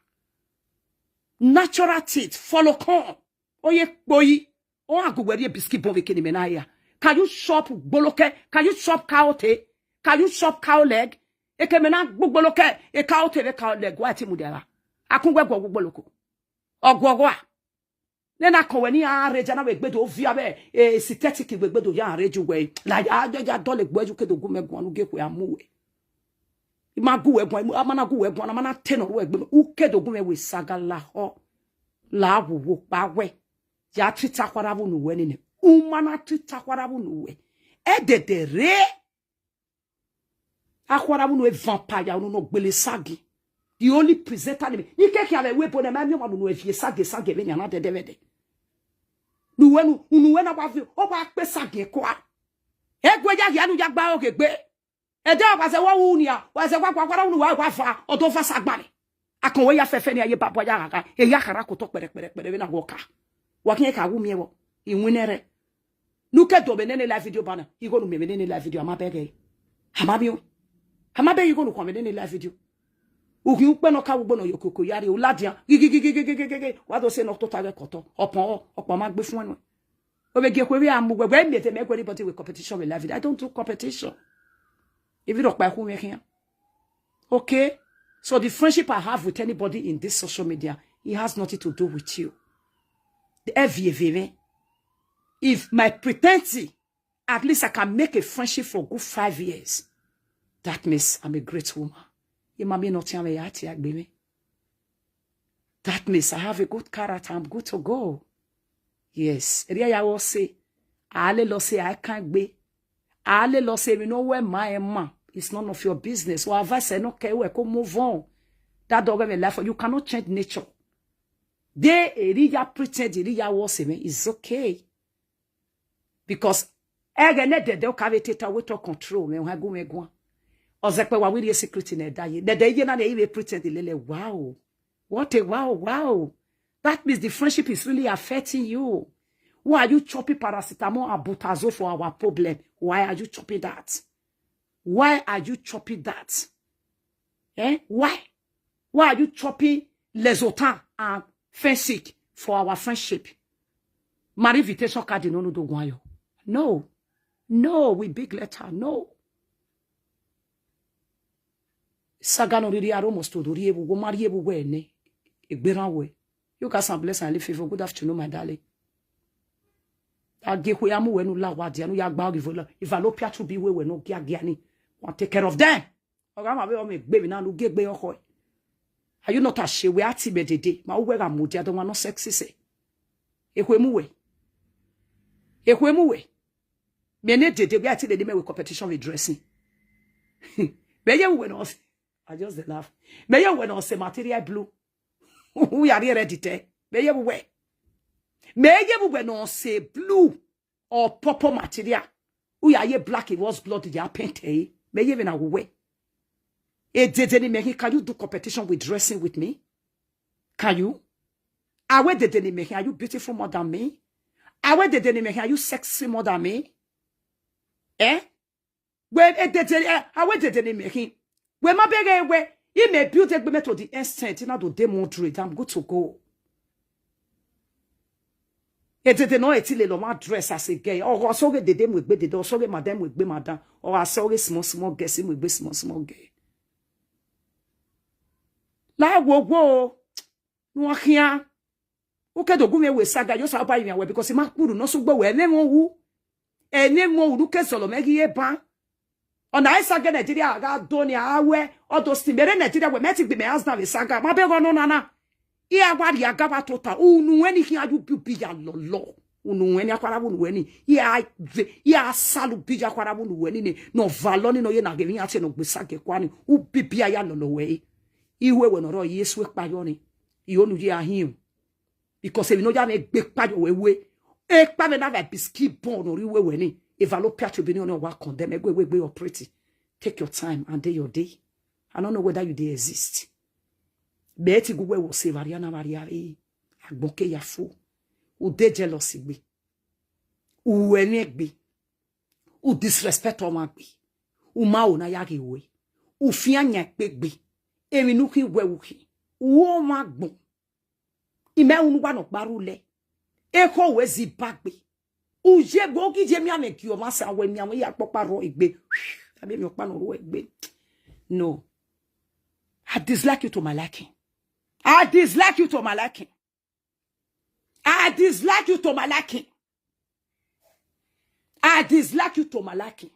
Natural teeth follow con. Oye boy. O agugweri biscuit bon vekeni menaya. Can you chop boloke? Can you chop cow tail? Can you chop cow leg? Eke mena boloke, a cow tail, a cow leg. Why ti mudiara? Akungwe go boloko. Ogwogwa. Nena koweni a reja na wegbedo via be, e synthetic wegbedo ya reju we. La ya ya dole gbeju kedo gume gwanu ge kwe amuwe. Imagu we gwan, amana gu we gwan, amana teno we gbe. Ukedo gume we saga la ho. La wo wo pa we. Ya tita kwara bu nu we ni ne. Umana tita kwara bu nu we. Edede re. Akwara bu nu e vampire unu no gbele sagi. The only presenter ni me. Ni keke ave we bone ma mi wa nu e vie sage sage ve ni ana dede vede. Nu we nu, unu we na wa vi, o wa pe sage kwa. Egwe ya ya nu ya gba oge gbe. Ede wa ze wa unia, wa ze wa kwa kwara unu wa wa fa, odo fa sagbani. Akon we ya fefe ni aye babo ya ga. E ya kara ko to pere pere pere we na wo ka. Wa kin ka wu mi e wo. Iwinere. Nu ke do be nene live video bana. Igo nu me nene live video ama bege. Ama bi o. Ama be igo nu ko me nene live video. Ugi upe no ka wu gbono yokoko yari o ladian. Gigi gigi gigi gigi gigi. Wa do se no to tare koto. Opon o, opon ma gbe fun enu. Obege kwe we amu we we me te me kwe anybody with competition with live video. I don't do competition. If you don't buy who me here. Okay? So the friendship I have with anybody in this social media, it has nothing to do with you. The F V V, if my pretending, at least I can make a friendship for good five years. That means I'm a great woman. Imami no tiame ya ti agbe me. That means I have a good character. I'm good to go. Yes. Eri ya wo se. Ale lo se I can't be. Ale lo se we no we ma e ma. It's none of your business. Or advice e no ke we ko move on. That dog have a life. You cannot change nature. They eri ya pretend eri ya wo se me. It's okay. Because ege ne dede o kave teta we to control me wa gu me gwan. Ozepe wa wiri secret ne da ye. Dede ye na ne iwe pretend lele wow. What a wow, wow. That means the friendship is really affecting you. Why are you chopping paracetamol and butazo for our problem? Why are you chopping that? Why are you chopping that? Eh? Why? Why are you chopping Lezotan and Fensic for our friendship? Marry invitation card in Onudo Gwayo. No. No, with big letter. No. Saga no riri aromo sto do ri ebu go mari ebu we ne. Egberan we. You got some blessing and live favor. Good afternoon, my darling. Age kwe amu we nu la wa dia nu ya gba ogi volo. If I no pia to be we we no gia gia ni. Want take care of them. Oga ma be o me gbe mi na lu ge gbe oko. Are you not ashamed? We ati be dede. Ma we ga mu dia do wa no sexy se. Ekwe mu we. Ekwe mu we. Me ne dede we ati dede me we competition with dressing. Me ye we no. I just dey laugh. Me ye we no se material blue. Who ya ready te? Me ye we. Me ye we no se blue or purple material. Who ya ye black, it was blood ya paint eh? Me ye we na we. E dede ni me, can you do competition with dressing with me? Can you? Awe dede ni me, are you beautiful more than me? Awe dede ni me, are you sexy more than me? Eh? We e dede eh, awe dede ni me. We ma bere we. He may build a to the extent in order to demonstrate I'm good to go. E dede no e ti le lo ma dress as a girl. Or also get dede mu gbe dede, also get madam mu gbe madam. Or also get small small girl, si mu gbe small small girl. La wo wo. No here. Uke do gume we saga yo sa ba yin we because ma kuru no sugbo we ne won wu. E ne won wu ke solo me gi e ba. Ona e saga Nigeria ga do ni awe. Odo sti mere Nigeria we me ti gbe me as na we saga. Ma be go no na na. I awa ri aga wa tota. Unu we ni ki aju bi bi ya lo lo. Unu we ni akwara unu we ni. I a ve, i a salu bi ya akwara unu we ni ni. No valo ni no ye na ge mi ati no gbe sage kwa ni. U bi bi ya lo lo we. Iwe we no ro Yesu e payo ni. Iyo nu ye ahin. Because if you know ya me gbe payo we we. E pa me na va biski bon no ri we we ni. Eva lo pia to be ni no wa condemn e gbe we gbe your pretty. Take your time and day your day. I don't know whether you dey exist. Beti gu we wo se varia na varia e. Agbon ke ya fo. U de jealousy gbe. U ene gbe. U disrespect oma gbe. U ma o na ya ge we. U fi anya pe gbe. Emi nu ki we u ki. U o ma gbon. Ime unu wa no paru le. E ko we zi ba gbe. U je gbo ki je mi ame ki o ma sa we mi ame ya popa ro egbe. Abi mi o pa no ro egbe. No. I dislike you to my liking. I dislike you to my liking. I dislike you to my liking. I dislike you to my liking.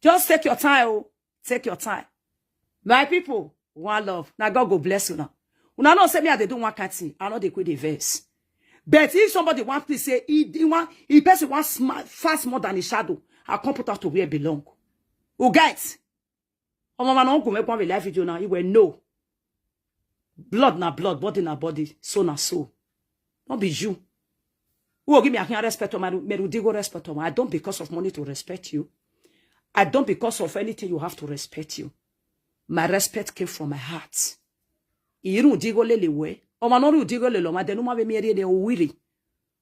Just take your time, oh. Take your time. My people, one love. Now God go bless you now. Una know say me I dey do one kind thing. I know they quit the verse. But if somebody want to say he, he want he person want smart fast more than his shadow, I come put out to where it belong. Who get? Omo man on go make one live video now. He will know. Blood na blood, body na body, soul na soul. Not be you. Who will give me a kind respect or my merudigo respect or I don't because of money to respect you. I don't because of anything you have to respect you. My respect came from my heart. Irun digo lele we. Oma no ru digo lele oma denu ma be mi eri de owiri.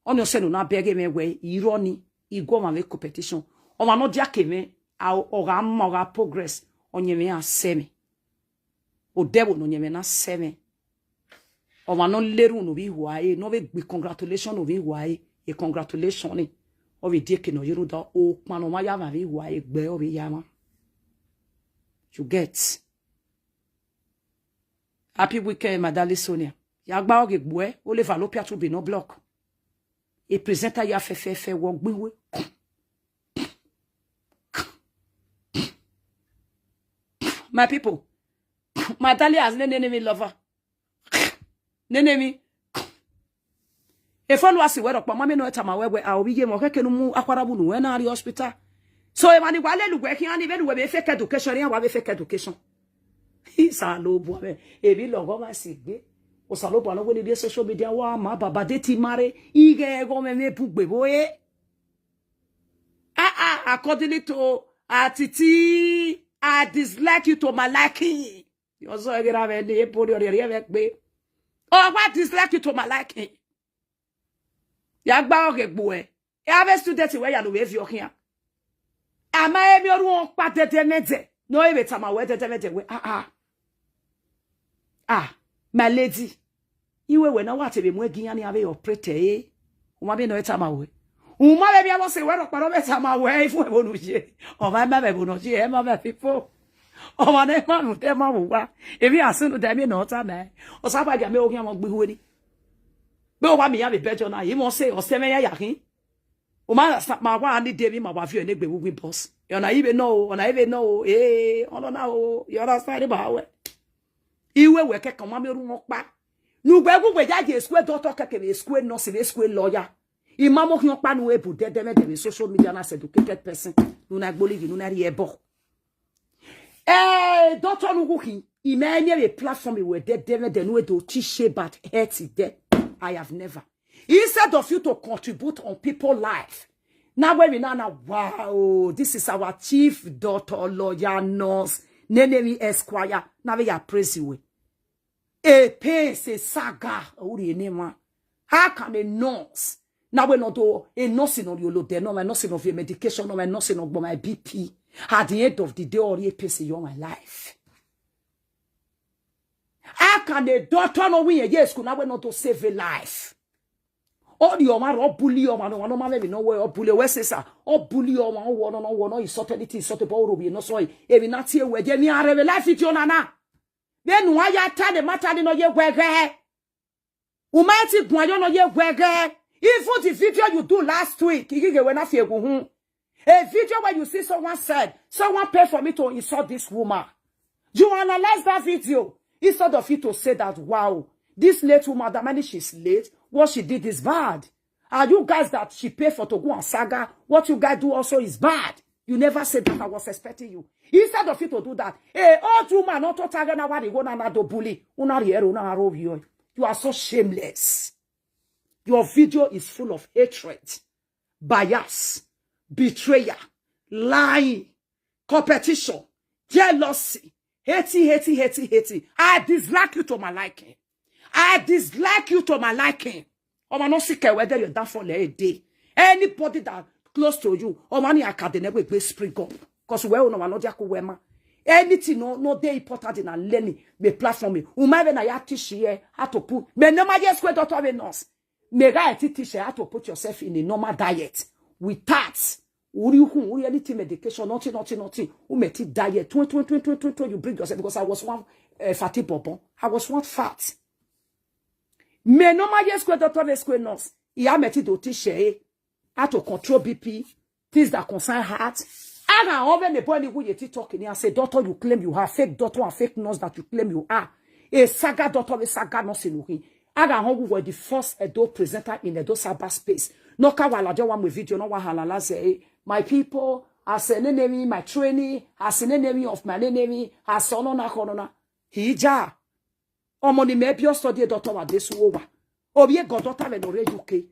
Oni ose no na bege me we ironi. Igo ma me competition. Oma no dia ke me. A oga ma oga progress. Onye me a seme. O devil no nye me na seme. Oma no leru no bi huaye. No be gbi congratulation no bi huaye. E congratulation ni. O bi die ke no yeru da o pa no ma ya ma bi huaye gbe o bi ya ma. You get? Happy weekend, my darling Sonia. Yagba oge gbue, o le fallopian tube no block. E presenter ya fe fe fe wo gbiwe. My people, my darling has nene me lover. Nene me. If I was where up, mammy no time I wear, I will be game or can mu akwarabu no when are the hospital. So if any wale lu working and even we fake education, and we fake education. Isa lo bo me. Ebi lo go ma si gbe. O sa lo bo no we ni social media wa ma baba de ti mare. Ige go me me bugbe boye. Ah ah, according to Atiti, I dislike you to my liking. You also get a very poor your area back. Oh, what dislike you to my liking? Yagba oge gbue. E have a student where you have your here. Am I every one pa dede mede? No, if it's my weather mede. Ah ah. Ah, my lady. Iwe we na wa te be mu egi ani ave operate e. Uma be no eta ma we. Uma be bia wo se we ro pa ro be ta ma we ifu e bonu je. O ma ma be bonu je e ma be fifo. O ma ne ma nu te ma wo wa. E bi asunu de mi no ta na. O sa pa ja me o ki mo gbi hu ni. Be o wa mi ya be bejo na. Yi mo se o se me ya ya kin. O ma sa ma wa ni de mi ma wa fi o ne gbe wu boss. Yo na ibe no o, na ibe no o. Eh, ono na o. You understand ba we. Iwe we ke kan ma me ru won pa. Nu gbe gu gbe ja je school doctor ke ke school nurse, school lawyer. Imamo ki won pa nu ebu dede me de social media na educated person. Nu na gboli nu na ri ebo. Eh, doctor nu gu ki. Ime any a platform we dede me de nu e do ti she but health de. I have never. Instead of you to contribute on people's life. Now when we now, now wow, this is our chief doctor, lawyer, nurse, Nenemi Esquire. Now we are praising we. A pain say saga ori enema. How can a nurse? Now we not do a nursing on your load there, no, my nursing of your medication, no, my nursing of my B P. At the end of the day, or a pain say you're my life. How can a doctor no win a yes could now we not to save a life? All your man, all bully your man, no man, maybe no way, all bully, where say, sir, all bully your man, one on one, no, insult anything, insult about Ruby, no, sorry, if you not here, where Jamie are a life with your nana. Then why you tell the matter, no, ye where? Umaiti Guayo, no, ye where? Even the video you do last week, you get when I feel who. A video where you see someone said, someone paid for me to insult this woman. You analyze that video instead of you to say that, wow, this late woman, that money she's late, what she did is bad. And you guys that she paid for to go and saga, what you guys do also is bad. You never said that. I was expecting you. Instead of you to do that, hey, old woman, not to tag na wari go na na do bully. Una riero na aro yo. You are so shameless. Your video is full of hatred, bias, betrayal, lying, competition, jealousy, hating, hating, hating, hating. I dislike you to my liking. I dislike you to my liking. Omo, no sick whether you down for a day. Anybody that close to you, omo, ni akadene we gbe spring up. Cause we no no jaku we ma. Anything no no dey important in a learning me platform me. Uma be na ya teach here how to put. Me no ma yes kwe doctor we nurse. Me ga eti teach you how to put yourself in a normal diet. With that, uri hu, uri anything medication, nothing, nothing, nothing. Umeti diet. Twen, twen, twen, twen, twen, twen, you bring yourself because I was one uh, fatty bobon. I was one fat. Me no ma yes kwe doctor we square nurse. Iya meti do teach eh, how to control B P, things that concern heart. Aga home the boy ni who yeti talking and say, doctor, you claim you are fake doctor and fake nurse that you claim you are. A saga doctor, a saga nurse in Uhi. Aga home who were the first Edo presenter in Edo cyber space. No kawala jo one video no wahala la say, my people, as an enemy, my training, as an enemy of my enemy, as on na honona. Hija. Omo ni me bi study doctor wa desu owa. Obi e go doctor we no re U K.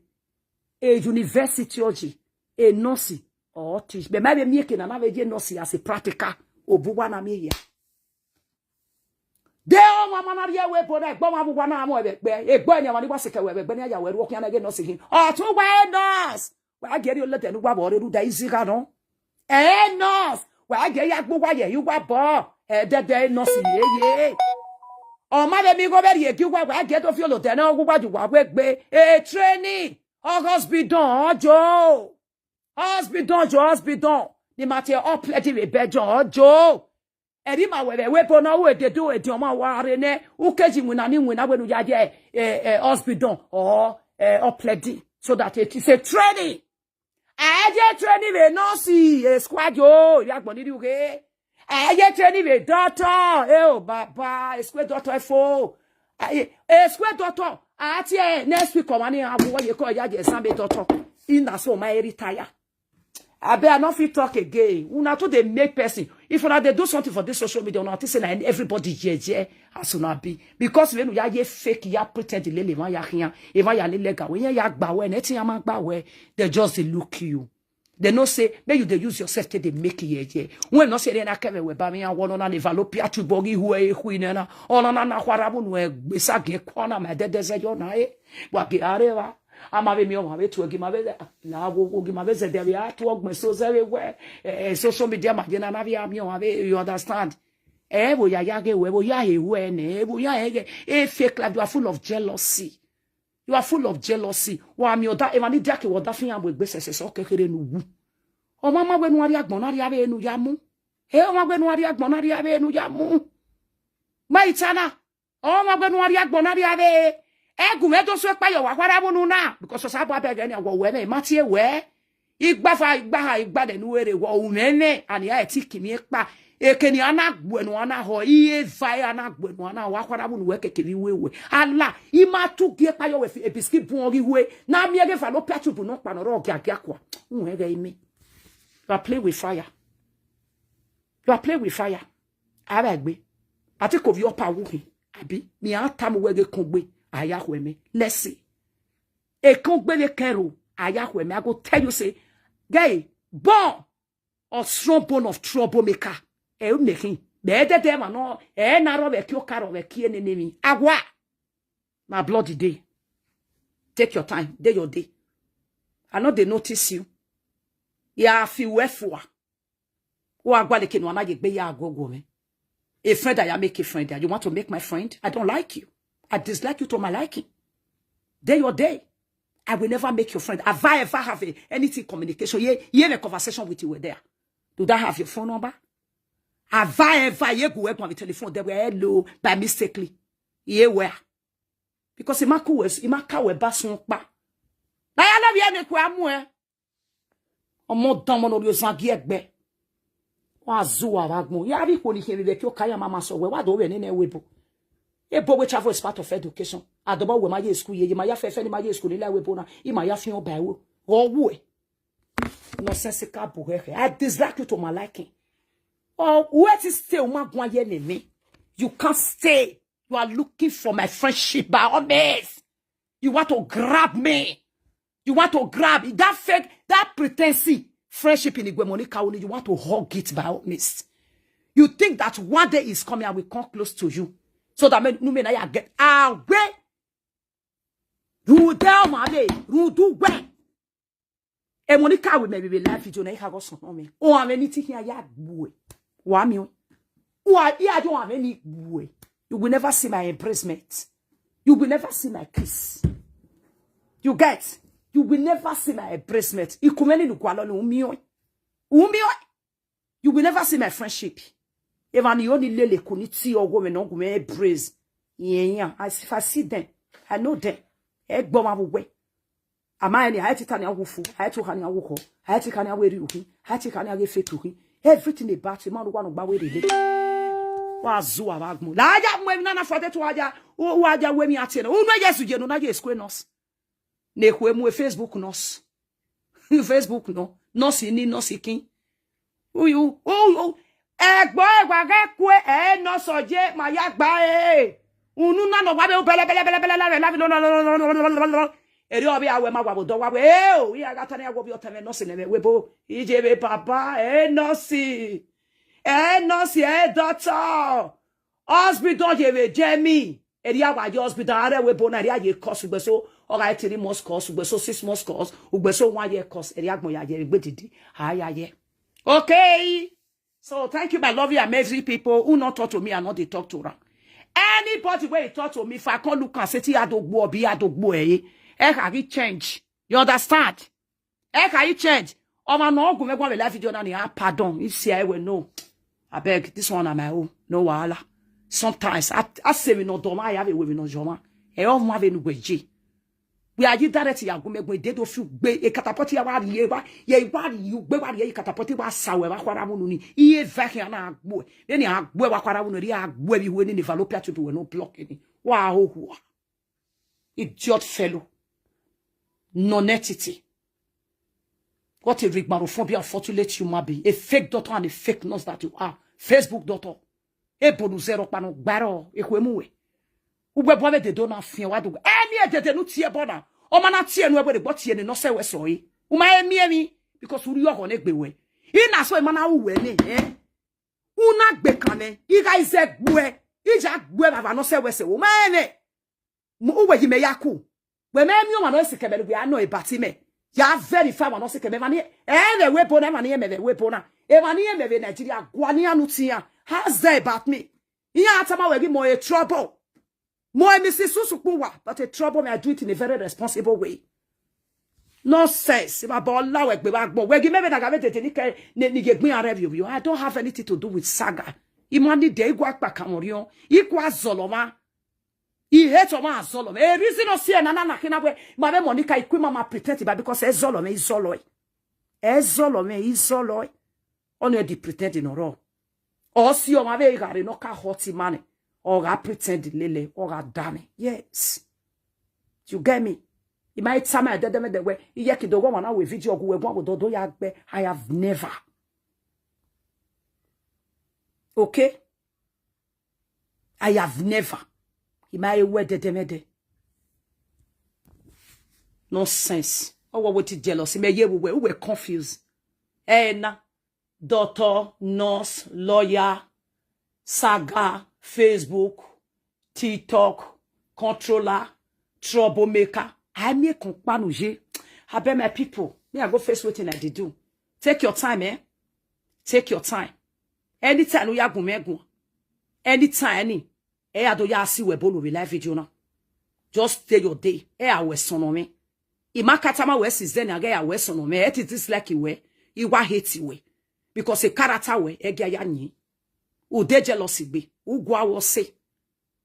A university oji, a nurse or teach. Be my be mi ke na na we je nurse as a practical. Obuwa na mi ya. De o wa mana ri ewe bo na egbo wa buwa na mo ebe gbe. Egbo ni wa ni wa se ke we ebe gbe ni ya we ru ki na ge nurse hin. O tun we nurse. Wa ge ri o le de nu wa bo re ru da izi ga no. Eh nurse. Wa ge ya gbo wa ye yu wa bo. Eh de de nurse ye ye. O ma be mi go be ri e gi wa wa ge to fi o lo de na gu wa ju wa we gbe. Eh training. O hospital jo. Hospital jo hospital. Ni ma te o pledi we be jo jo. Eri ma were we bo na we de do e di o ma wa re ne. U ke ji wina ni wina we nu ya je eh eh hospital or eh o pledi so that it is a training. Aye training we no si e squad yo ya gbon ni ri uge. Aye training we doctor e o baba e square doctor e fo. Aye e square doctor ati e next week o ma ni awo ye ko ya je san be doctor. In na so ma e retire. Abeg, I no fit talk again. Una too dey make person. If una dey do something for this social media, una think say na everybody jeje as una be. Because when you hear fake, you pretend the lele man ya hian, even ya lele ga, when ya gba we, nothing ya man gba we, they just dey look you. They no say, make you dey use yourself take dey make jeje. When no say they na kebe we ba mi ya wono na le fallopian tube bogi hu e hu ine na. Ona na na kwara bu nu e gbesa ge kona ma de de ze yo na e. Wa ge are wa. Ama be mi o ma be tu gi ma be la wo wo gi ma be ze de ya tu ogbe so ze we we. Eh, eh, social media ma je na na be mi o ma be, you understand? Eh, bo ya ya ge we, bo ya he we ne, bo ya he ge. Eh, fake life, you are full of jealousy. You are full of jealousy. Wa mi oda e ma ni dia ke wo da fin ya bo egbe sese so kekere nu wu. O ma ma we nu ari agbon na ri abe enu ya mu. E o ma we nu ari agbon na ri abe enu ya mu. Ma itana. O ma we nu ari agbon na ri abe. E gu me do so pa yo wa kwara mu nu na because o sa bo abeg ni wo we me ma ti e we. Igba fa igba ha igba de nu ere wo u me me ani a e ti ki mi e pa. Ekeni ana gbe nu ana ho iye vai ana gbe nu ana wa kwara bu nu we keke bi we we. Ala ima tu gi epa yo we fi ebiski bu ori we na mi ege fallopian tube no pa no ro gi agia kwa. Un ege imi. You are playing with fire. You are playing with fire. Ara gbe. Ati ko vi opa wu hin. Abi mi a ta mu we ge kon gbe. Aya hwe me. Let's see. E kon gbe le kero. Aya hwe me. I go tell you say, gay, born or strong bone of troublemaker. E u mekin. Be de de ma no. E na ro be ki o ka ro be ki ene ne mi. Agwa. My blood dey. Take your time. Dey your day. I no dey notice you. Ya fi we fua. Wa gwa le kenu ana ye gbe ya agogo me. A friend I am make a friend. You want to make my friend? I don't like you. I dislike you to my liking. Day your day. I will never make your friend. Have I ever have a, anything communication? Ye, ye a conversation with you were there. Do that have your phone number? Have I ever ye go work on the telephone? They were hello by mistakenly. Ye where? Because ima ku we, ima ka we ba sun pa. Na ya na bi ene ku amu e. Omo dan mo no ri ozan gi egbe. Wa zu wa wa gbon. Ya bi ko ni ke bi be ki o ka ya mama so we. Wa do we ni ne we bo. E bo we travel is part of education. Adobo we ma ye school ye, ye ma ya fe fe ni ma ye school ni la we bo na. I ma ya fi on ba wo. Wo wo e. Nonsensical buhehe. I dislike you to my liking. Oh, where to stay? Uma gwa ye ne me. You can't stay. You are looking for my friendship by all means. You want to grab me. You want to grab it. That fake, that pretense friendship in Igwe Monica only. You want to hug it by all means. You think that one day is coming, I will come close to you. So that me, no me na ya get away. Rude, mame, rude, well. E Monica will maybe be live video na ikago son me. Oh, I'm anything here ya bue. Wa mi o. Wa ya jo am any bue. You will never see my embracement. You will never see my kiss. You get? You will never see my embracement. Ikumeni lugwalo ni umi o. Umi o. You will never see my friendship. Even you only lele kuniti or women or women embrace. Yeah, yeah. As if I see them, I know them. Egbo ma we. Ama any, I titani awufu, I to hani awuho, I tikani aweri uhi, I tikani agefe tuhi. Everything about him, man, one by weri. Wa zu abagmu. La ya mwe nana fate to aja, u aja we mi atene. Unu Yesu je no na Yesu kwe nos. Ne kwe mu Facebook nos. Facebook no. Nos ni nos kin. Uyu, uyu. Egbo egwa ge kwe e nos oje ma ya gba e. Unu na no wa be bele bele bele bele la la no no no no no no. Eri obi awe ma wa bo do wa we. E o, ya ga tani awo bi oteme nos ne we bo. Ije be papa e nos. E nos e doctor. Hospital je be jemi. Eri awa je hospital are we bo na eri aye cost ugbe so. Oga three months cost ugbe so six months cost ugbe so one year cost. Eri agbon ya je gbe didi. Aya ye. Okay. So thank you, my lovely, amazing people who not talk to me and not they talk to her. Anybody where you talk to me, if I can't look and say, "Ti adogbo, obi adogbo, eh," eh, can you change? You understand? Eh, can you change? Oh, man, no, go make one live video now. Ah, pardon. If see, I will know. I beg, this one on my own. No wahala. Sometimes, I, I say we no doma, I have a way we no joma. I don't have any way. We are you direct ya gume gbe de do fi gbe e catapult ya wa ye wa ye wa yu gbe wa ye catapult wa sa we wa kwara munu ni iye ve ke na agbo e ni agbo e wa kwara munu ri agbo e bi we ni ni valopia to be we no block ni wa ho ho. Idiot fellow. Non-entity. What a rigmarophobia, unfortunate human being. A fake doctor and a fake nurse that you are. Facebook doctor. E bonu zero pano gbaro. E kwe muwe. Ugbe bo be de do na fien wa do. Emi e de de nu tie bona. O ma na tie nu e bo de gbo tie ni no se we so yi. U ma emi emi because uri ogo ne gbe we. I na so e ma na u we ni, eh? U na gbe kan ni. I ga ize gbe. I ja gbe baba no se we se. U ma ene. Mu u we yi me ya ku. We me mi o ma no si kebe we ano e bati me. Ya verify wa no si kebe mani. E le we bona mani e me le we bona. E mani e me we Nigeria gwa ni anu ti ya. How's that about me? Iya atama we gi mo e trouble. Mo e mi si susu pu wa, but a trouble me I do it in a very responsible way. Nonsense. Ima bo la we gbe wa gbo. We gi me me na ga me tete ni ke ni ni ye gbin are view. I don't have anything to do with saga. Imani de igwa pa kamorion. Ikwa zoloma. I hate oma zolome. E reason o si e na na na kina we. Ma be Monica ikwi mama pretend ba because e zolome, e zolo e. E zolome, e zolo e. Ono e di pretend no ro. O si oma be igare no ka hot man. O ga pretend lele, o ga dame. Yes. You get me? I ma itama e dede me de we. Iye kidogo wana we video gu we gwa do do ya gbe. I have never. Okay? I have never. I ma e we dede me de. Nonsense. Oh, what with jealousy? Me ye we we confused. Eh na. Doctor, nurse, lawyer, saga, Facebook, TikTok, controller, troublemaker. I make companu je. I beg my people. Me I go face wetin I dey do. Take your time, eh? Take your time. Anytime we are gumegun. Anytime any. Eh, I do ya see we bolo we live video now. Just stay your day. Eh, I was son of me. Imakatama we si zeni age ya we son of me. It is this like we. Iwa hate we. Because a character we ege ya ni. U de jealousy be. U gwa wo se.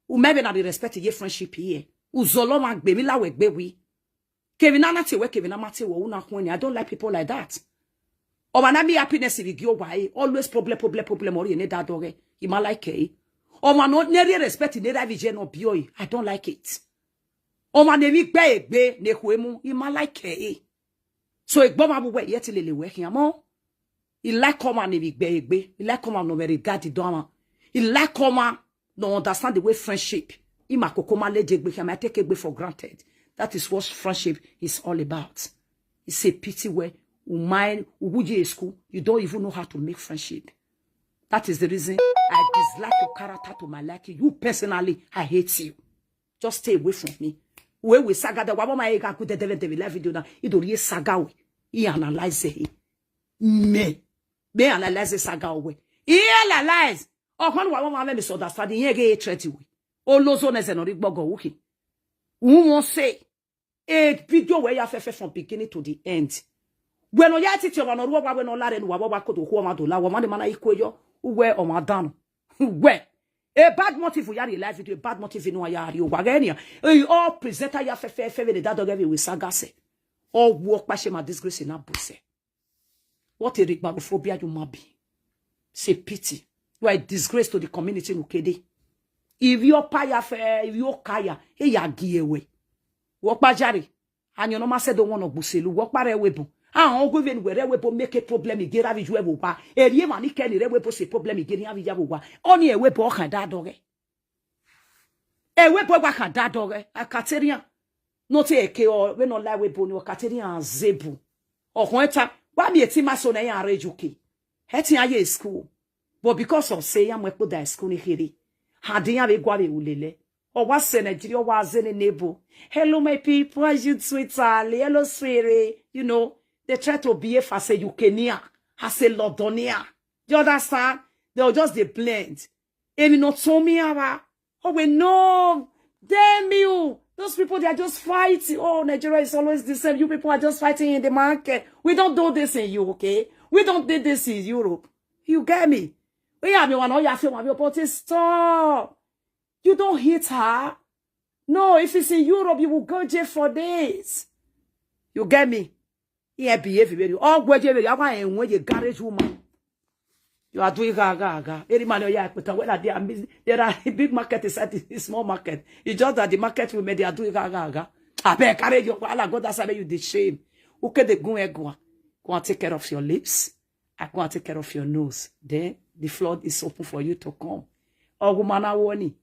U maybe not respect ye friendship here. U zoloma gbe mi la we gbe wi. Kevin na na te we Kevin na mate wo una hwen. I don't like people like that. O ma na mi happiness if you why always problem problem problem or you need that dog. I ma like e. O ma no ne re respect ne ra vije no bioi. I don't like it. O ma ne mi gbe egbe ne kwemu. I ma like e. So egboma bu we yet lele we hiamo. He like come and be gbe egbe. He like come and no very regard the doma. He like come and no understand the way friendship. Ima kokoma le jegbe hiamo, I take egbe for granted. That is what friendship is all about. It's a pity where umai uwuje school, you don't even know how to make friendship. That is the reason I dislike your character to my liking. You personally, I hate you. Just stay away from me. We we saga da wabo ma ega ku de de de live video na. Ido ye saga we. I analyze he. Me. Me analyze saga we. I analyze. O kon wabo ma me misunderstand. Ye ge threat we. O lo so ne se no ri gbogo wuki. Who won't say? A video where you have from beginning to the end. When you are teaching one or one when all are and wabo wa kodo who ma do la one man iko yo. Where o ma dano. Where? A bad motive we are live video, a bad motive in waya you wagenia. You all presenter ya fe fe fe with that dog every with sagase. All work passion my disgrace in abuse. What a rigbarophobia you might be. Say pity. You are a disgrace to the community in Ukede. If you paya fe, if you kaya, he ya gi away. Work by Jari. And you know, ma said don't want to buselu. Work by a weapon. Ah, on go even where weapon make a problem. He get a visual. Eri mani can a weapon say problem. He get a visual. Only a weapon can that dog. Ewe boy wa kan da dore. A Kateria. No te eke o we no la we bo ni o Kateria zebu. O hon eta wa mi eti ma so na ya rejuke. He ti aye school. But because of say ya mo epo da school ni here. Ha de ya we gwa we ulele. O wa se Nigeria wa ze ne nebo. Hello my people, how you doing, Italy? Hello sweetie. You know, they try to behave as a Ukenia, as a Londonia. You understand? They'll just they blend. Emi no told me our. Oh we no. Damn you. Those people, they are just fighting. Oh, Nigeria is always the same. You people are just fighting in the market. We don't do this in U K. We don't do this in Europe. You get me? We have one all your film, but stop. You don't hit her. No, if it's in Europe, you will go jail for days. You get me? He behave very. Oh, where you are, when you garage woman. You are doing ga ga ga. Every man, oh yeah, but when I did, I mean, there are big market inside the small market. It's just that the market women, they are doing ga ga ga. I beg, carry your wala, God, that's how you the shame. Okay, they go and go and take care of your lips. I go and take care of your nose. Then the flood is open for you to come. Oh, woman, I warn you.